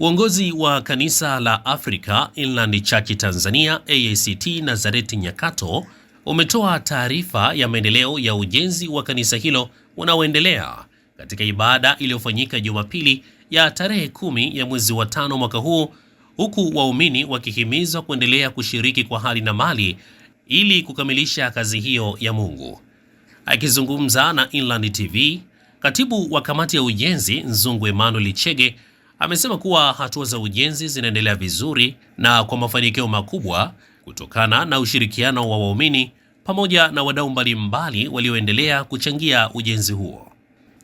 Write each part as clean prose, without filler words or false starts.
Uongozi wa kanisa la Africa Inland Church Tanzania AICT Nazareti Nyakato umetoa taarifa ya maendeleo ya ujenzi wa kanisa hilo unaoendelea katika ibada iliyofanyika Jumapili ya tarehe 10 ya mwezi wa 5 mwaka huu, huku waumini wakihimizwa kuendelea kushiriki kwa hali na mali ili kukamilisha kazi hiyo ya Mungu. Akizungumza na Inland TV, katibu wa kamati ya ujenzi Nzungu Emmanuel Chege amesema kuwa hatua za ujenzi zinaendelea vizuri na kwa mafanikio makubwa kutokana na ushirikiano wa waumini pamoja na wadau mbalimbali walioendelea kuchangia ujenzi huo.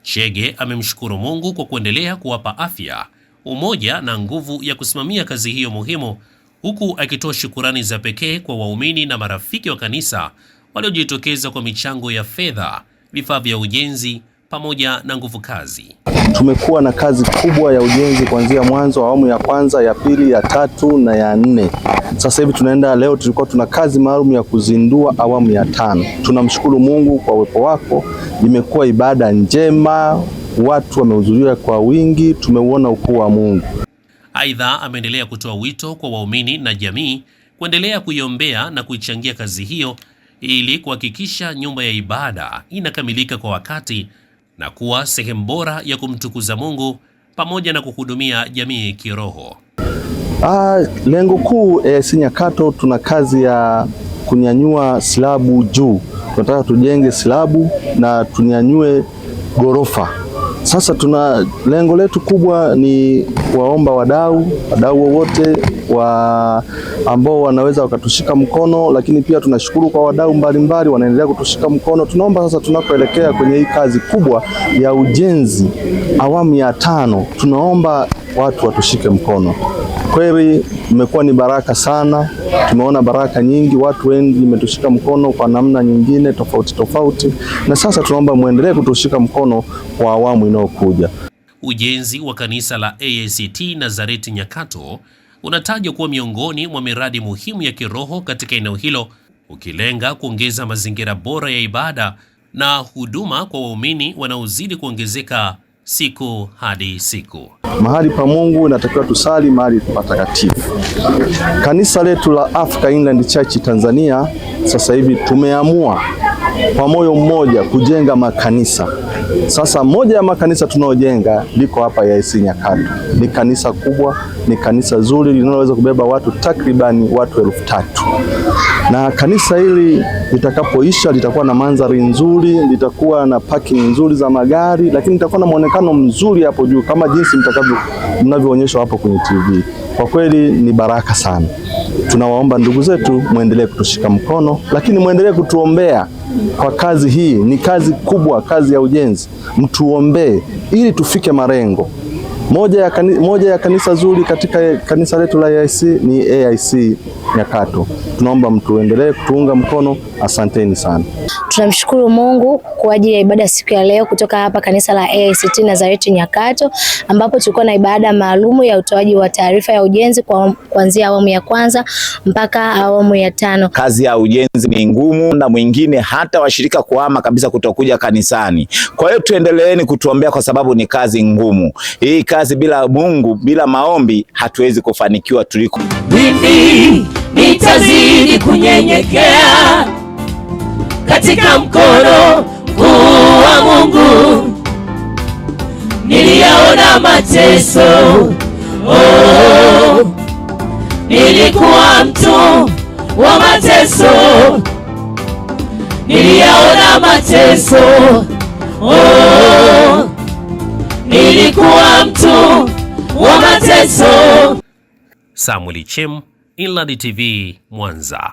Chege amemshukuru Mungu kwa kuendelea kuwapa afya, umoja na nguvu ya kusimamia kazi hiyo muhimu, huku akitoa shukurani za pekee kwa waumini na marafiki wa kanisa waliojitokeza kwa michango ya fedha, vifaa vya ujenzi pamoja na nguvu kazi. Tumekuwa na kazi kubwa ya ujenzi kuanzia mwanzo wa awamu ya kwanza, ya pili, ya tatu na ya nne. Sasa hivi tunaenda, leo tulikuwa tuna kazi maalum ya kuzindua awamu ya 5. Tunamshukuru Mungu kwa uwepo wako, imekuwa ibada njema, watu wamehudhuria kwa wingi, tumeuona ukuu wa Mungu. Aidha, ameendelea kutoa wito kwa waumini na jamii kuendelea kuiombea na kuichangia kazi hiyo ili kuhakikisha nyumba ya ibada inakamilika kwa wakati na kuwa sehemu bora ya kumtukuza Mungu pamoja na kuhudumia jamii kiroho. Lengo kuu AIC Nyakato tuna kazi ya kunyanyua silabu juu. Tunataka tujenge silabu na tunyanyue gorofa. Sasa tuna lengo letu kubwa ni kuwaomba wadau wowote ambao wanaweza wakatushika mkono, lakini pia tunashukuru kwa wadau mbalimbali wanaendelea kutushika mkono. Tunaomba sasa, tunapoelekea kwenye hii kazi kubwa ya ujenzi awamu ya 5, tunaomba watu watushike mkono. Kweli imekuwa ni baraka sana, tumeona baraka nyingi, watu wengi mmetushika mkono kwa namna nyingine tofauti tofauti, na sasa tunaomba muendelee kutushika mkono kwa awamu inayokuja. Ujenzi wa kanisa la AICT Nazareti Nyakato unatajwa kuwa miongoni mwa miradi muhimu ya kiroho katika eneo hilo, ukilenga kuongeza mazingira bora ya ibada na huduma kwa waumini wanaozidi kuongezeka siku hadi siku. Mahali pa Mungu inatakiwa tusali mahali patakatifu. Kanisa letu la Africa Inland Church Tanzania sasa hivi tumeamua kwa moyo mmoja kujenga makanisa. Sasa moja ya makanisa tunaojenga liko hapa AIC Nyakato. Ni kanisa kubwa, ni kanisa zuri linaloweza kubeba watu takribani watu 3000. Na kanisa hili litakapoisha litakuwa na mandhari nzuri, litakuwa na parking nzuri za magari, lakini litakuwa na muonekano mzuri hapo juu kama jinsi mnavyoonyeshwa hapo kwenye TV. Kwa kweli ni baraka sana. Tunawaomba ndugu zetu muendelee kutushika mkono, lakini muendelee kutuombea kwa kazi hii. Ni kazi kubwa, kazi ya ujenzi. Mtuombee ili tufike malengo. Moja ya kanisa zuri katika kanisa letu la AIC ni AIC Nyakato. Tunaomba mtuendelee kutuunga mkono. Asanteni sana. Tunamshukuru Mungu kwa ajili ya ibada siku ya leo kutoka hapa kanisa la AICT Nazareti Nyakato, ambapo tulikuwa na ibada maalumu ya utoaji wa taarifa ya ujenzi kuanzia awamu ya kwanza mpaka awamu ya 5. Kazi ya ujenzi ni ngumu, na mwingine hata washirika kuhama kabisa kutokuja kanisani. Kwa hiyo tuendeleeni kutuombea kwa sababu ni kazi ngumu. Hii kazi bila Mungu, bila maombi hatuwezi kufanikiwa tuliko. Mimi nitazidi kunyenyekea katika mkono mkuu wa Mungu. Niliyaona mateso, oh, nilikuwa mtu wa mateso. Niliyaona mateso, oh, nilikuwa mtu wa mateso. Samuel Chem, Inland TV, Mwanza.